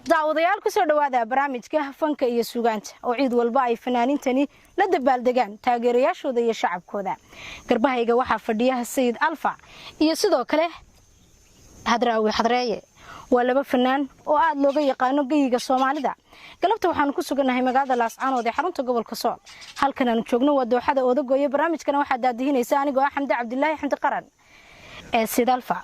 Daawadayaal, kusoo dhawaada barnaamijka Fanka iyo Suugaanta oo ciid walba ay fanaaniintani la dabaaldegaan taageerayaashooda iyo shacabkooda. Garbahayga waxaa fadhiya Sayid Alfa iyo sidoo kale Hadraawi Xadreeye. Waa laba fanaan oo aada looga yaqaano geyiga Soomaalida. Galabta waxaanu ku sugannahay magaalada Laascaanood ee xarunta gobolka Sool. Halkan aanu joogno waa dooxada Oodagooye. Barnaamijkana waxaa daadihinaysa anigoo ah Xamdi Cabdilaahi Xamdi Qaran. Ee Sayid Alfa,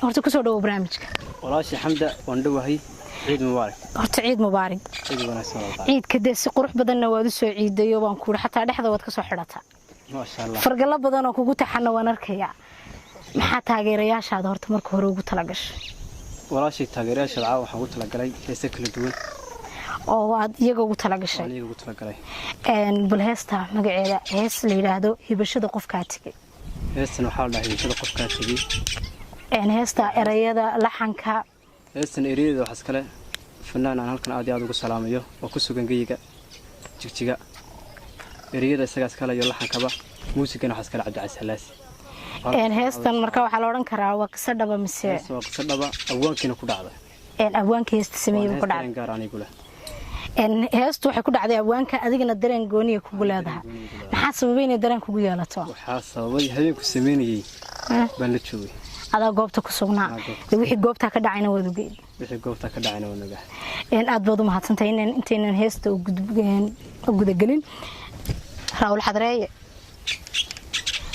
horta kusoo dhawo barnaamijka. Walaashii Xamda, waan dhowahay. Ciid mubaarak. Horta ciid mubaarak. Ciid wanaagsan walaal. Ciidka dee si qurux badanna waad u soo ciidayo baan kuuri, xataa dhexda waad ka soo xidhataa. Maasha Allah. Fargallo badan oo kugu taxana waan arkayaa. Maxaa taageerayaashaada horta marka hore ugu talagashay? Walaashii, taageerayaasha caawa waxaan ugu talagalay heese kala duwan. Oo aad iyaga ugu talagashay? Waan iyaga ugu talagalay. Bal heesta magaceeda, hees la yidhaahdo Hibashada Qofkaa Tegey. Heestan waxaa la dhahay Hibashada Qofkaa Tegey. Heesta erayada, laxanka? Heestan erayadeeda waxaa iskale fanaan aan halkan aad iyo aad ugu salaamayo oo ku sugan geyiga Jigjiga. Ereyada isagaa iskale iyo laxankaba. Muusigana waxaa iskale Cabdicasiis Halaasi. Heestan marka waxaa la odhan karaa waa qiso dhaba mise? Heestan waa qiso dhaba, abwaankiina ku dhacday. Abwaanka heesta sameeyey ku dhacday? Dareen gaar anigu leh. Heestu waxay ku dhacday abwaanka, adigana dareen gooniya kugu leedahay. Maxaa sababay inay dareen kugu yeelato? Waxaa sababay habeenku sameynayey baan la joogay. Adaa goobta ku sugnaa? Anaa goobta. Dee wixii goobtaa ka dhacayna waad ogeyd? Wixii goobta ka dhacayna waan ogahay. Aad baad u mahadsantahay. Intaynan heesta u gudagelin, Raawul Xadreeye,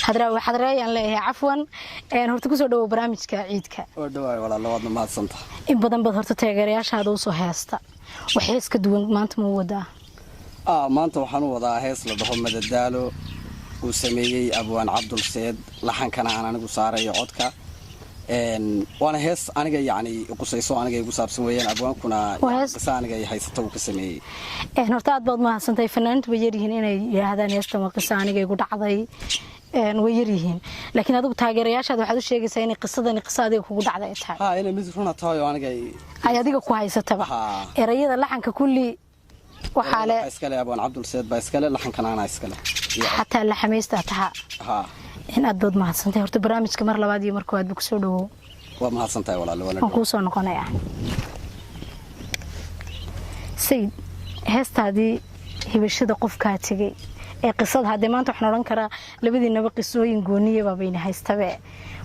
Hadraawi Xadreeye aan leeyahay, cafwan, horta kusoo dhawow barnaamijka ciidka. Oo dhawaay walaalo, waadna mahadsantaha. In badan baad horta taageerayaashaada usoo heesta. Wax hees ka duwan maanta ma wadaa? Maanta waxaan u wadaa hees la dhaho Madadaalo, uu sameeyey abwaan Cabdul Seed, laxankana aan anigu saarayo codka. Waana hees aniga yacni qusayso, aniga igu saabsan weeyaan. Abwaankuna Waa hees- qisa aniga ay haysato uu ka sameeyey. Horta aad baad mahadsantahay. Fanaaniintu way yaryihiin inay yidhaahdaan heestan waa qisa aniga igu dhacday. Way yaryihiin, laakiin adigu taageerayaashaada waxaad u sheegaysaa inay qisadani qisa adiga kugu dhacday ay tahay. Ha, inay mid runa tahay oo aniga ay adiga ku haysataba. Ha. Erayada, laxanka, kulli waxaa le Waxaa iskale abwaan Cabdul Seed baa iskale, laxankana anaa iskale. Xataa laxamaysta taha? Ha. In aad baad mahadsantahay. Horta barnaamijka mar labaad iyo mar koowaad ba kusoo dhawow. Waa mahadsantahay walaalo, waana Waan kuu soo noqonayaa. Sayid, heestaadii Hibashada Qofkaa Tegey ee qisada, haddee maanta waxaan odhan karaa labadiinaba qisooyin gooniya baabayna haystabe.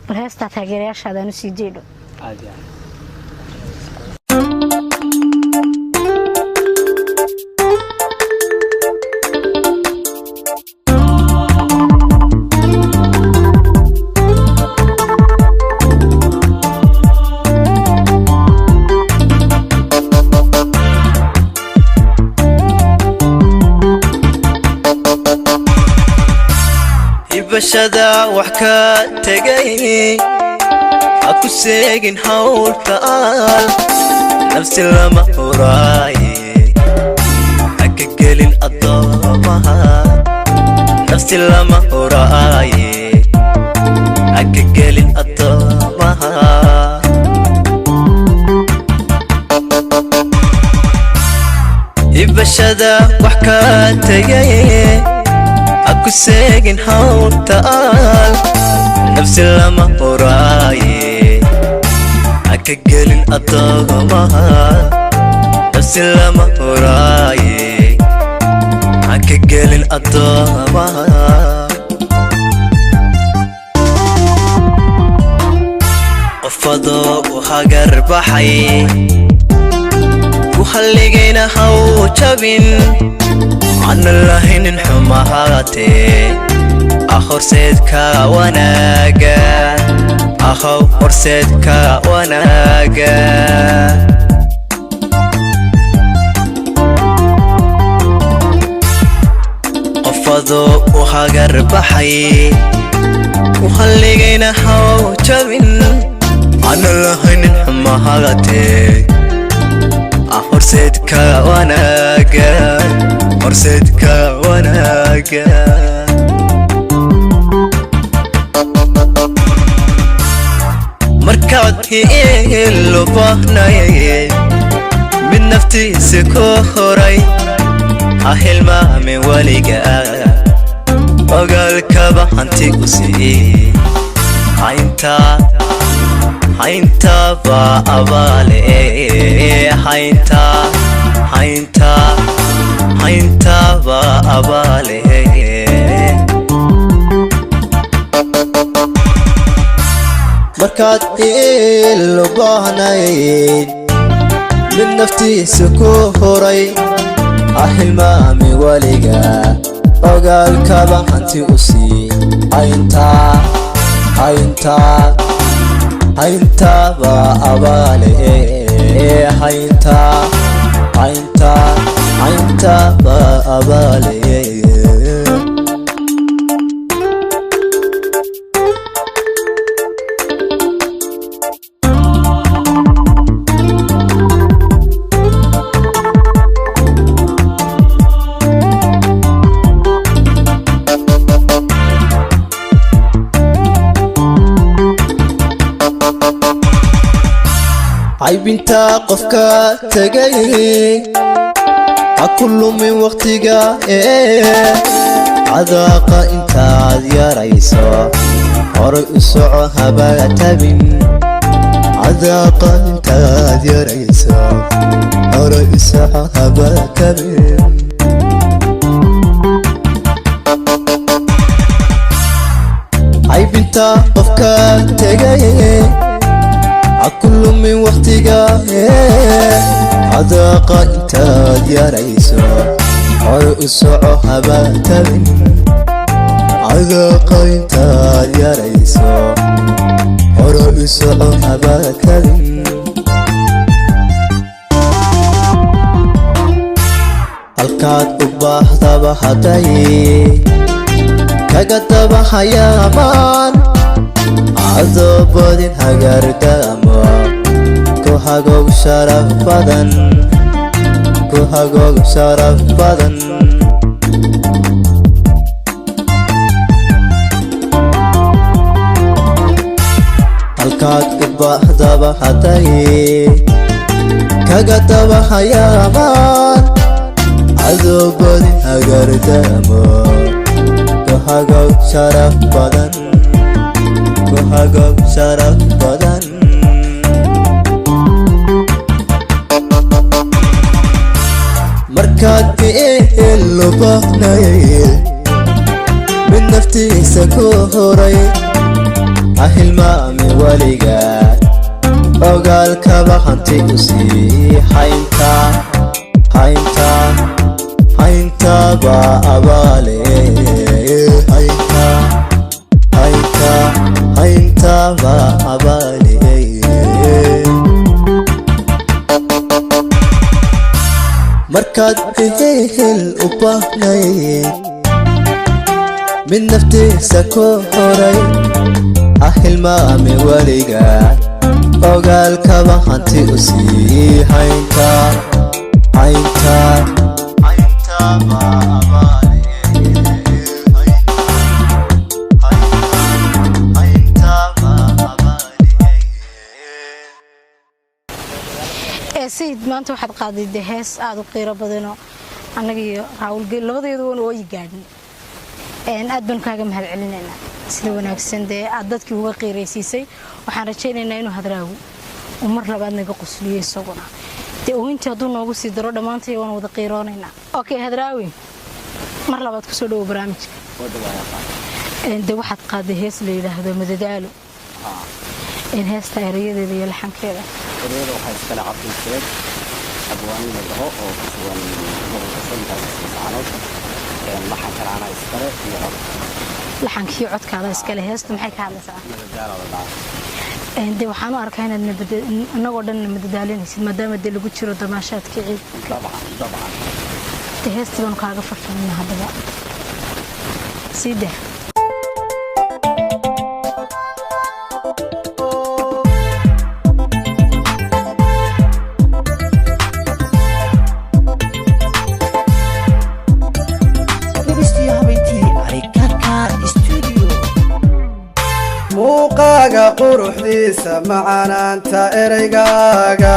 Bal heestaa taageerayaashaadaan usii jeedho. Aad iyo aad. Hibashada wax ka tegay ha ku seegin hawlkaal, nafsi lama huraaye ha ka gelin addoomaha, nafsi lama huraaye ha ka gelin addoomaha. Hibashada wax ka tegay ha ku seegin hawltaal, nafsi lama huraaye ha ka gelin addoomaha, nafsi lama huraaye ha ka gelin addoomaha. Qofadoo u hagar baxay ku halligayna haw jabin, ana lahaynin xumahaatee, ah horseedka wanaaga, ahow horseedka wanaaga. Qofadoo u hagar baxay ku halligayna haw jabin, ana lahaynin xumahaatee, ah horseedka wanaaga, horseedka wanaaga. Markaad hiilo baahnayay mid naftiisa ku horay, ha hilmaamin weliga ogaalkaba hanti u sii hayntaa. Hayntaba abaale, haynta, haynta, hayntaba abaale. Markaad ilu baahnayd mid naftiisa ku horay, ha hilmaami weliga, ogaalkaba hanti u sii. Haynta, haynta, hayntaba abaale, haynta, haynta, hayntaba abaale. Caybinta qofka tegay ha ku lumin wakhtiga ee cadaaqa intaad yarayso, horay u soco, habaga tabin. Cadaaqa intaad yarayso, horay u soco, habaga tabin. Caybinta qofka tegay ha ku lumin wakhtiga cadaaqa intaad yarayso, horay u soco, habatabin. Cadaaqa intaad yarayso, horay u soco, habatabin. Halkaad u baahdaba hadday kaga daba hayaamaan, adoo badin hagardaamo, ku hagoog sharaf badan, ku hagoog sharaf badan. Halkaad u baahdaba hadday kaga daba hayaamaan, adoo badin hagardaamo, ku hagoog sharaf badan, ku hagoog sharaf badan. Markaad ilu baahnayay mid naftiisa ku horay, ha hilmaami weliga, ogaalkaba hanti u sii. Haynta, haynta, hayntaba abaale, haynta, haynta, hayntaba abaale. Markaad ehel u baahnayd mid naftiisa ku horay, ha hilmaami weliga, ogaalkaba hanti u sii. Haynta, haynta, hayntaba abaale, hayntaba abaale. Ee Sayid, maanta waxaad qaaday dee hees aada u qiiro badanoo annaga iyo Raawul Geel labadeedu wan ooyi gaadhin. Aad baanu kaaga mahad celinaynaa sida wanaagsan dee aad dadkii uga qiiraysiisay. Waxaan rajaynaynaa inuu Hadraawi uu mar labaad naga qosliyo, isaguna dee ooyintii hadduu noogu sii daro, dhammaantay waan wada qiiroonaynaa. Okay, Hadraawi, mar labaad kusoo dhawo barnaamijka. Dee waxaad qaaday hees la yidhaahdo Madadaalo. Heesta erayadeeda iyo laxankeeda? Ereyada waxaa iskale Cabdulseed, abwaani la dhaho oo ku sugan gobolka Santaas Saanood. Laxankana anaa iskale iyo cod. Laxankii codkaada iskale. Heesta maxay ka hadlaysaa? Madadaalo la dhaca. Dee waxaan u arkaa inaad annagoo dhan madadaalinaysid, maadaama dee lagu jiro damaashaadkii ciid. Dabcan, dabcan. Dee heestii baanu kaaga farfadnaa, haddaba sii dah. Dhegeystiyo habeyntii Arikarka Studio. Muuqaaga quruxdiisa, macanaanta eraygaaga,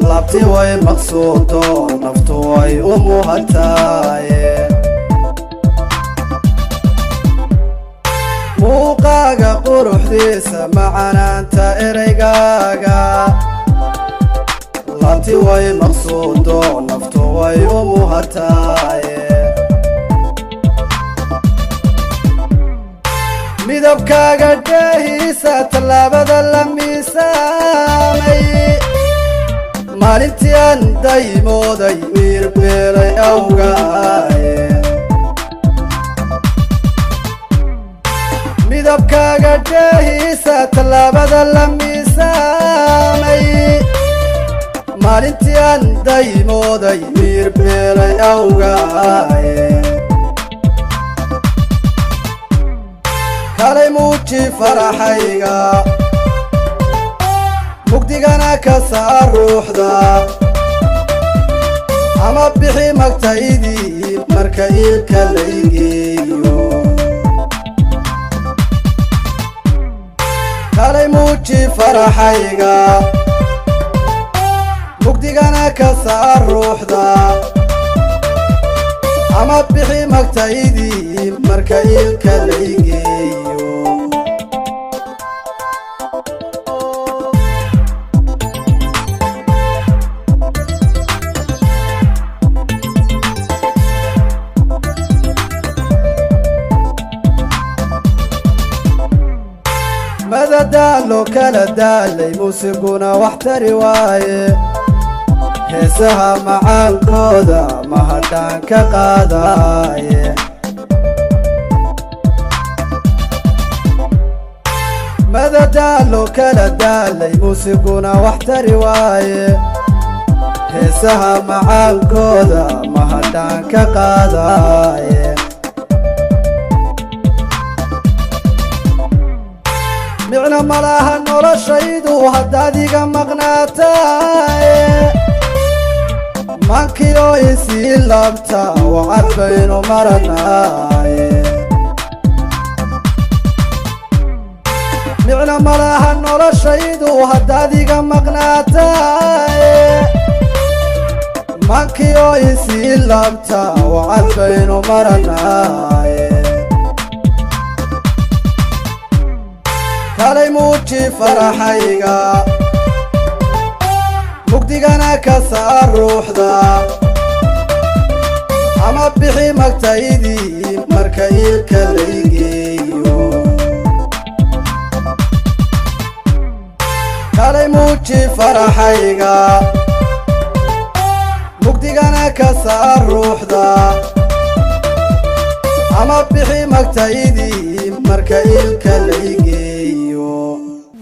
labti way maqsuudo, naftu way u muhataaye. Muuqaaga Muuqaaga quruxdiisa, macanaanta ereygaaga, laabti way maqsuudo, naftu way u muhataaye. Midabkaaga dheehiisa, tallaabada la miisaamay, maalintii aan daymooday miirbeelay awgaaye. Midabkaaga dheehiisa, tallaabada la miisaamay, maalintii aan daymooday miirbeelay awgaaye. Kalay muuji faraxayga, mugdigana ka saar ruuxda, ama bixi magtaydii marka iilka laygeeyo. Kalay muuji faraxayga, mugdigana ka saar ruuxda, ama bixi magtaydii marka iilka laygeeyo. Madadaalo kala daalay, muusiguna wax tari waaye, heesaha macaankooda mahadhaan ka qaadaaye. Madadaalo kala daalay, muusiguna wax tari waaye, heesaha macaankooda mahadhaan ka qaadaaye. Micno malaha noloshaydu haddaad iga maqnaataaye, maankiyo isii laabta wacad baynu maranaaye. Micno malaha noloshaydu haddaad iga maqnaataaye, maankiyo isii laabta wacad baynu maranaaye. Kalay muuji faraxayga, mugdigana ka saar ruuxda, ama bixi magtaydii marka iilka laygeeyo. Kalay muuji faraxayga, mugdigana ka saar ruuxda, ama bixi magtaydii marka iilka laygeeyo.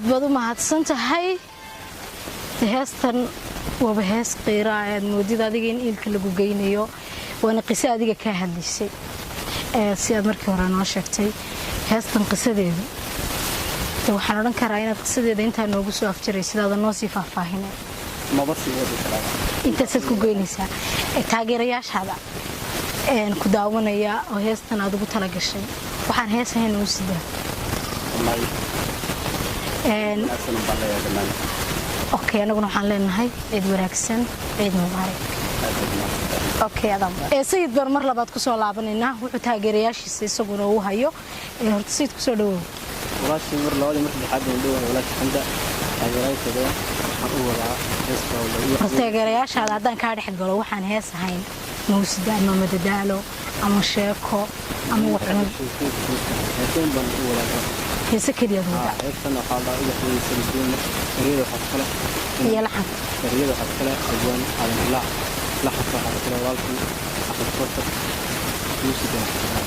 Baad u mahadsan tahay. Heestan waaba hees qiira aad moodid adiga in iilka lagu geynayo, waana qiso adiga kaa hadlaysay. Si aad markii hore noo sheegtay heestan qisadeedu, de waxaan odhan karaa inaad qisadeeda intaa noogu soo afjaraysid, aadan noo sii faahfaahinay. Maba sii wadi karaa. Intaasaad ku geynaysaa. Taageerayaashaada ku daawanaya oo heestan aad ugu tala gashay, waxaan hees ahayn ugu sidaa? Wallahi, wanaagsan baan leeyahay dhammaan. Okay, anaguna waxaan leenahay ciid wanaagsan, ciid mubaarak. Aad baad umahadsantahay. Okay, adam Sayid baan mar labaad kusoo laabanaynaa, wuxuu taageerayaashiisa isaguna uu hayo. Horta Sayid, kusoo dhawow. Walaashii, mar labaad iyo mar saddexaad baan dhowahay. Walaashii Xamda, taageerayaasheeda waxaan u wadaa hees baa Horta taageerayaashaada haddaan kaa dhex galo, waxaan hees ahayn mawsida ama madadaalo ama sheeko ama waxcun? Heesooyin baan u wadaa. Heese keliyaad wadaa? Heestan waxaa la uga xiriirsan ereyada waxaa iskale Iyo laxanka? Ereyada waxaa iskale Abwaan Aadan Hilaac, laxanka waxaa iskale walaalkii Axmed Kortar, muusiga waxaa.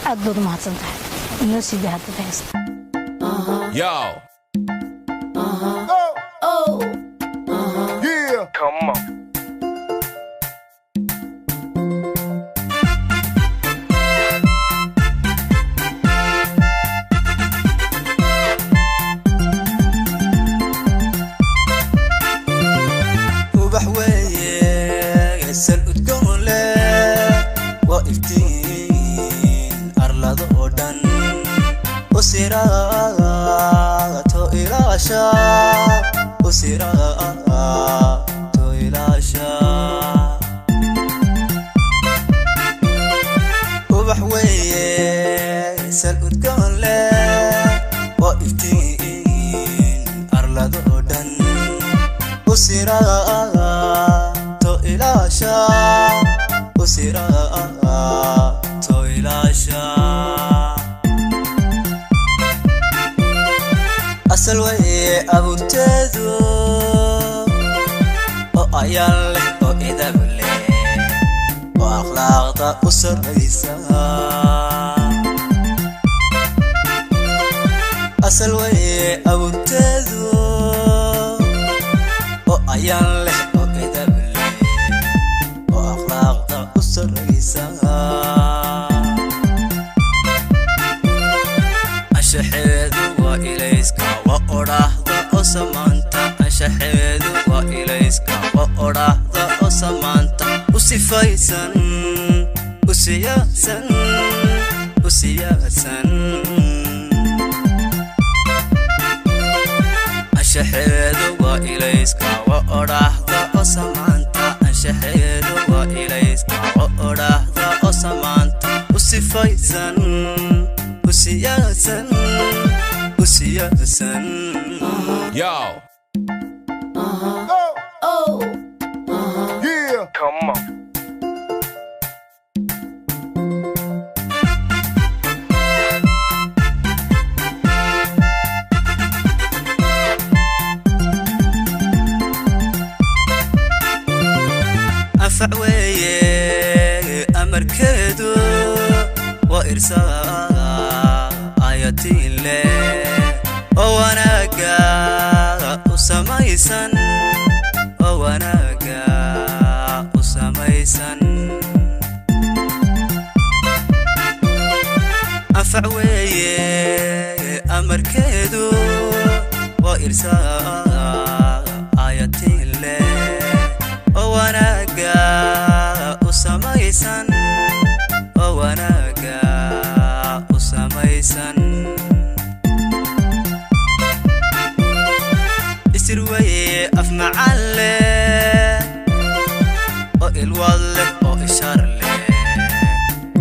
Aad baad u mahadsan tahay. Inoo sii daa haddaba heesta. Yo. Oh. Yeah. Come on. Ubax weeye sal udgoon leh, waa iftiin arlada oo dhan u siraad. Usiraato ilaasha, usiraato ilaasha. Asal weye abuurteedu oo ayaan leh oo idab leh oo akhlaaqda u sarraysa. Asal weye abuurteedu oo ayaan leh oo idab leh oo akhlaaqda u sarraysa. Anshaxeedu waa ilayska, waa odhaahda oo samaanta. Anshaxeedu waa ilayska, waa odhaahda oo samaanta u sifaysan, u siyaasan, u siyaasan. Anshaxeedu waa ilayska, waa odhaahda oo samaanta. Anshaxeedu waa ilayska, waa odhaahda oo samaanta u sifaysan, u siyaasan, u siyaasan. Yo. Oh. Yeah. Come on. Anfac weeye amarkeedu, waa irsaa ayatiin leh oo wanaaga u samaysan, oo wanaaga u samaysan. Anfac weeye amarkeedu, waa irsaa ayatiin leh oo wanaaga u samaysan, oo wanaaga u samaysan. Isir weye af macaan leh oo ilwaad leh oo ishaar leh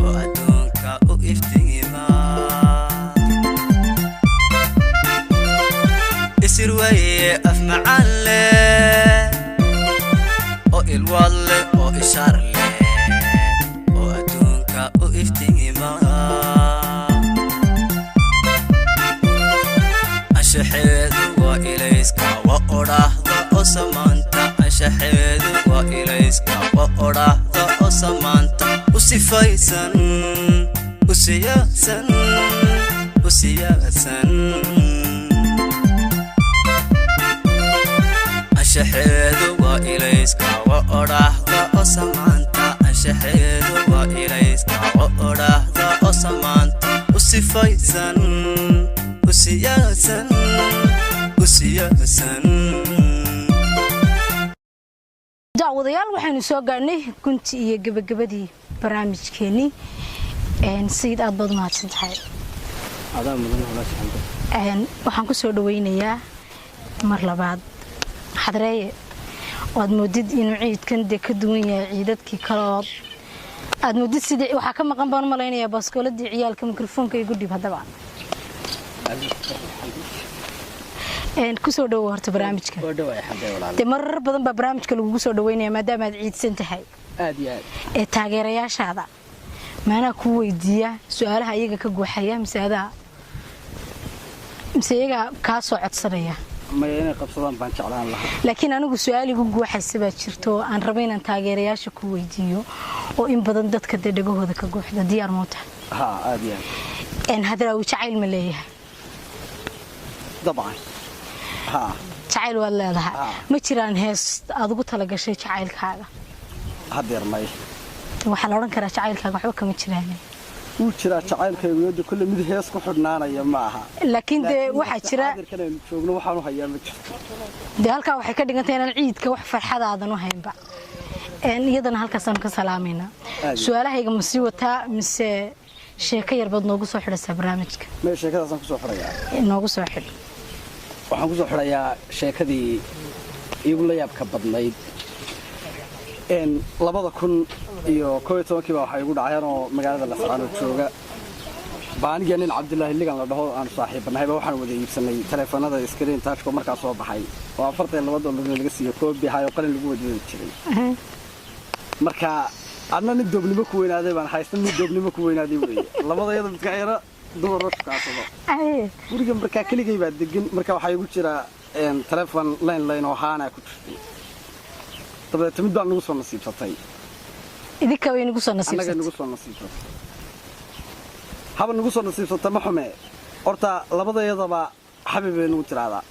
oo adduunka u iftiima. Isir weye af macaan leh oo ilwaad leh oo ishaar leh oo adduunka u iftiima. Anshaxeedu waa ilayska, waa odhaahda oo samaanta. Anshaxeedu waa ilayska, waa odhaahda oo samaanta u sifaysan, u siyaasan, u siyaasan. Anshaxeedu waa ilayska, waa odhaahda oo samaanta. Anshaxeedu waa ilayska, waa odhaahda oo samaanta u sifaysan, u siyaasan, u siyaasan. Daawadayaal, waxaynu soo gaadhnay gunti iyo gebagabadii barnaamijkeenii. Sayid, aad baad umahadsan tahay. Adaa mudan, walaasha Xamdo. Waxaan ku soo dhaweynayaa mar labaad Xadreeye. Waad moodid inuu ciidkan dee ka duwan yahay ciidadkii kalood. Aad moodid sidii waxaa ka maqan baan u malaynayaa baaskooladii ciyaalka. Mikrofoonka igu dhib haddaba. Kusoo dhawow horta barnaamijka. Waa dhawaay, Xamde walaal. Dee marar badan baa barnaamijka lagugu soo dhaweynaya maadaama aad ciidsan tahay. Aad iyo aad. Ee taageerayaashaada maanaa kuu weydiiya su-aalaha iyaga ka guuxaya, mise adaa, mise iyagaa kaa soo codsanaya? Maya, inay qabsadaan baan jeclaan lahaa. Laakiin anigu su-aal igu guuxaysa baa jirto oo aan raba inaan taageerayaasha ku weydiiyo oo in badan dadka dee dhagahooda ka guuxda. Diyaar moota? Ha, aad iyo aad. Hadraawi jacayl ma leeyahay? Dabcan, ha. Jacayl waad leedahay. Ah. Ma jiraan hees aad ugu talagashay jacaylkaaga? Haddeer may. Waxaa la odhan karaa jacaylkaaga waxba kama jiraan. Wuu jiraa jacaylkaygu, yada kulle mid hees ku xidhnaanaya ma aha. Laakiin dee waxaa jira Xaadirkan aynu joogno waxaanu hayaa ma jirto. Dee halkaa waxay ka dhigan tahay inaan ciidka wax farxadaadan u haynba. Iyadana halkaasaanu ka salaamaynaa. Aad. Su-aalahayga ma sii wataa mise sheeko yar baad noogu soo xidhaysaa barnaamijka? Mee, sheekadaasaan kusoo xidhayaa. Noogu soo xidh. Waxaan kusoo xidhayaa sheekadii iigu la yaabka badnayd. 2011-kii baa waxay igu dhaceen oo magaalada Lascaanood jooga. Baa aniga nin Cabdilaahi Ligan la dhaho aan saaxiibanahay baa waxaan wada iibsanay taleefanada screen touchka markaa soo baxay oo $42 laga siiyo, koobi hayo, qalin lagu wada jiray. Marka adna nin doobnimo ku weynaaday baan haysta, nin doobnimo ku weynaaday weeye, labada iyada midka yara dumar oo shukaansado. Guriga markaa keligay baa degan. Marka waxaa igu jira taleefon line line oo haana ku jirtay. Dabadeeta mid baa nagu soo nasiibsatay. Idinka way nagu soo annaga nasiibsatay. Nagu soo nasiibsatay, haba nagu soo nasiibsata, ma xume. Horta labadayadaba xabiib bay nagu tiraahdaa,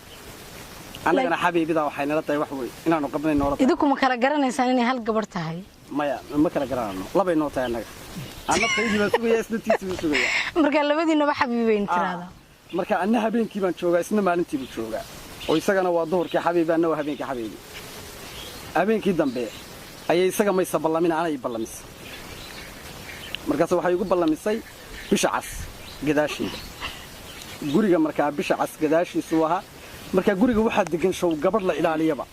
annagana xabiibidaa waxay nala tahay wax wey inaanu qabnay noola tahay. Idinku ma kala garanaysaan inay hal gabarh tahay? Maya, ma kala garanano, labay noo tahay annaga. Anna taydii baan sugaya, isna tiisii baan sugaya. Marka labadiinaba xabiibayn tiraahdaa. Marka anna habeenkii baan joogaa, isna maalintii buu joogaa, oo isagana waa duhurkii xabiibi, anna waa habeenkii xabiibi. Habeenkii dambe ayay isaga maysa ballamin, anay ballamisay. Markaas waxay igu ballamisay Bisha Cas gadaasheeda guriga. Markaa Bisha Cas gadaashiisu ahaa. Markaa guriga waxaa degan show gabadh la ilaaliyaba,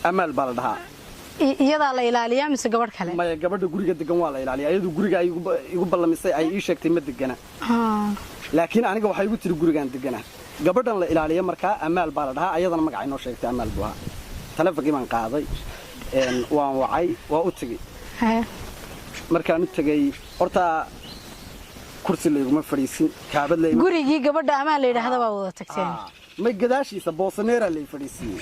Amaal baa la dhahaa. Iyadaa la ilaaliyaa mise gabadh kale? Maya, gabadha guriga degan waa la ilaaliyaa. Iyadu guriga ay igu ballamisay ay ii sheegtay ma degana, laakiin aniga waxay igu tiri gurigaan degana. Gabadhan la ilaaliya markaa Amaal baa la dhahaa, ayadana magaca inoo sheegtay Amaal buu ahaa. Taleefonkii baan qaaday, waan wacay, waa u tegey. Markaan u tegey, horta kursi layguma fadhiisin, kaabad layguma Gurigii gabadha Amaan la yidhaahda baa wada tagteen? May, gadaashiisa boosaneeraa lay fadhiisiiyey.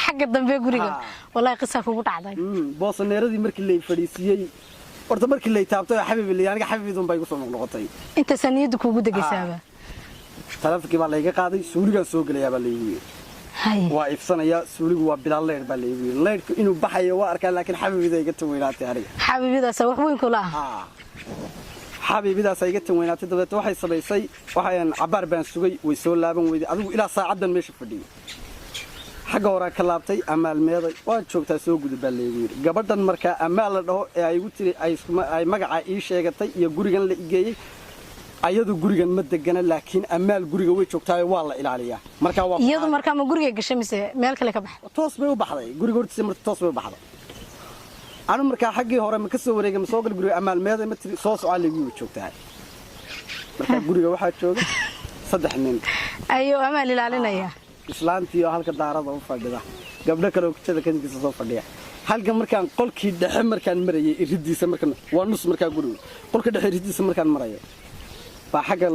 Xagga dambe guriga? Wallahi qisaa kugu dhacday. Boosaneeradii markii lay fadhiisiiyey, horta markii lay taabtay oo xabiib li, aniga xabiibidun bay igu soo noqnoqotay. Intaasaa niyadda kuugu degaysaaba. Taleefonkii baa layga qaaday. Suuligaan soo gelayaa baa laygu yidhi. Waa ifsanayaa suuligu, waa bilaa leyrh baa laygu yidhi. Leyrhku inuu baxayo waa arkaa, laakiin xabiibida iga tan weynaatay aniga. Xabiibidaasa wax weyn kula ah. Xabiibidaasa iga tan weynaatay. Dabeetna waxay samaysay, waxaan cabbaar baan sugay, way soo laaban weyday. Adigu ilaa saacaddan meesha fadhiyay. Xagga horaa ka laabtay, Amaal meeday? Waa joogtaa, soo gudub baa laygu yidhi. Gabadhan markaa Amaal la dhaho ee ay igu tiri ay magaca ii sheegatay iyo gurigan la igeeyey, ayadu gurigan ma degana, laakiin Amaal guriga way joogtaayo, waa la ilaaliyaa. Markaa waa Iyadu markaa ma guriga gashay mise meel kale ka baxay? Toos bay u baxday guriga hortiisa. Marta toos bay u baxday. Anu markaa xaggii hore ma ka soo wareegay, ma soo gal guriga. Amaal meeday ma tiri, soo socaa laygu yidhi, joogtaa. Markaa guriga waxaa jooga saddex nin. Ayo, Amaal ilaalinaya. Islaantii oo halka daarada u fadhida, gabdho kale oo kujada kankiisa soo fadhiya. Halka markaan qolkii dhexe markaan marayay iridiisa, markaan waa nus markaa guriga, qolka dhexe iridiisa markaan marayo baa xagga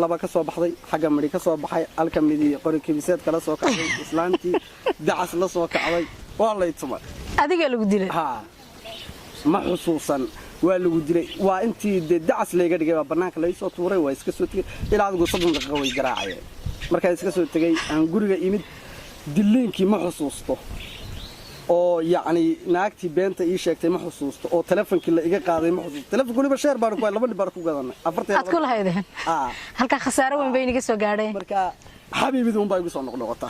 laba ka soo baxday, xagga midhi ka soo baxay, halka midi qori kibiseed kala soo kacday, islaantii dacas la soo kacday, waa lay tumay. Adigaa lagu dilay? Haa, ma xusuusan waa lagu dilay. Waa intii dee dacas layga dhigay baa bannaanka laga soo tuuray. Waa iska soo tegey. Ilaa adigu 30 daqiiqo way garaacayeen. Markaan iska soo tegey aan guriga imid, dilliinkii ma xusuusto, oo yacni naagtii beenta ii sheegtay ma xusuusto, oo telefonkii la iga qaaday ma xusuusto. Telefonka weliba share baanu ku laba nin baanu ku gadanay, afartan. Aad ku lahaydeen? Halkaa khasaaro weyn bay inaga soo gaadheen. Marka xabiibidu unbaa igu soo noqnoqota.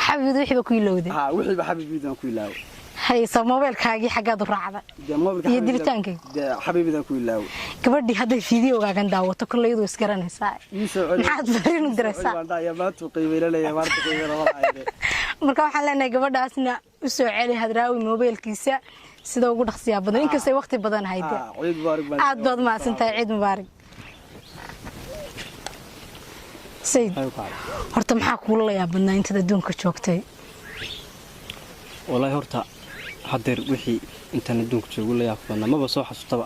Xabiibidu wixiiba ku ilowday. Haa, wixiiba xabiibidan ku ilaaway. Haysa, moobeelkaagii xaggaad u raacday? Dee moobilka iyo dilitaankii. Dee xabiibidan ku ilaaway. Gabadhii hadday fiidiyogaagan daawato, kolley iyadu isgaranaysaa. Ii soo celi. Maxaad fariin u diraysaa? Baan dhahayaa, maantuu qiimaylanaya, maanta qiimaylanaya. Marka waxaan leenahay gabadhaasna u soo celi Hadraawi moobeelkiisa sida ugu dhaqsiyaa badan, inkastay waqti badan hayde. Ciid mubaarak baan. Aad baad mahadsantahay, ciid mubaarak. Sayid, horta maxaa kuula la yaab badnaa intaad adduunka joogtay? Wallaahi horta haddeer wixii intaan adduunka joogo la yaab badnaa maba soo xasuustaba.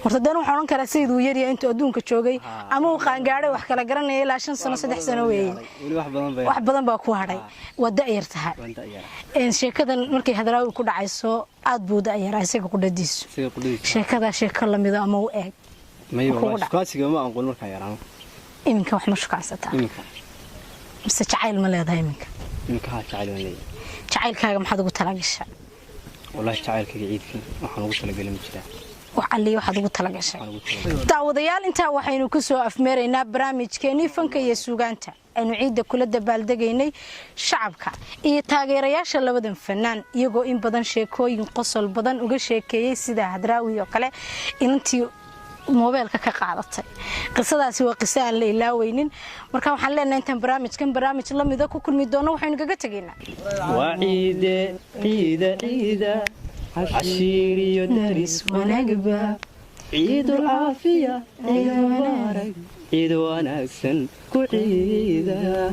Horta dan waxaan odhan karaa Sayid uu yaryahay intuu adduunka joogay ama uu qaangaadhay wax kala garanaya ilaa 5 sano, 3 sano weeye. Weli wax badan bay. Wax badan baa ku hadhay, waa da'yar tahay. Waan da'yara. Sheekadan markay Hadraawi ku dhacayso aad buu da'yaraa isaga qudhadiisu. Isaga qudhadiisu. Sheekadaa sheeko lamida ama u eeg May. kugu Wallahi dhac. Shukaansiga ma aqoon markaan yaraano. Iminka wax ma shukaansataa? Iminka. Mise jacayl ma leedahay iminka? Iminka haa, jacayl waan leeyahay. Jacaylkaaga maxaad ugu talagashay? Wallaahi jacaylkayga ciidkan waxaan ugu talagelin ma jiraa. Wax alliya waxaad ugu talagashay? Waxaan ugu talagelin. Daawadayaal, intaa waxaynu ku soo afmeeraynaa barnaamijkeenii fanka iyo suugaanta aynu ciidda kula dabaaldegaynay shacabka iyo taageerayaasha labadan fanaan, iyagoo in badan sheekooyin qosol badan uga sheekeeyey, sida Hadraawi oo kale inantii moobeelka ka qaadatay. Qisadaasi waa qiso aan la ilaaweynin. Marka waxaan leenahay intaan barnaamijkan barnaamij lamida ku kulmi doono, waxaynu kaga tegaynaa Waa ciide, ciida, ciida, cashiir iyo daris wanaagba. Ciidul caafiya, ciid mubaarak, ciid wanaagsan ku ciida.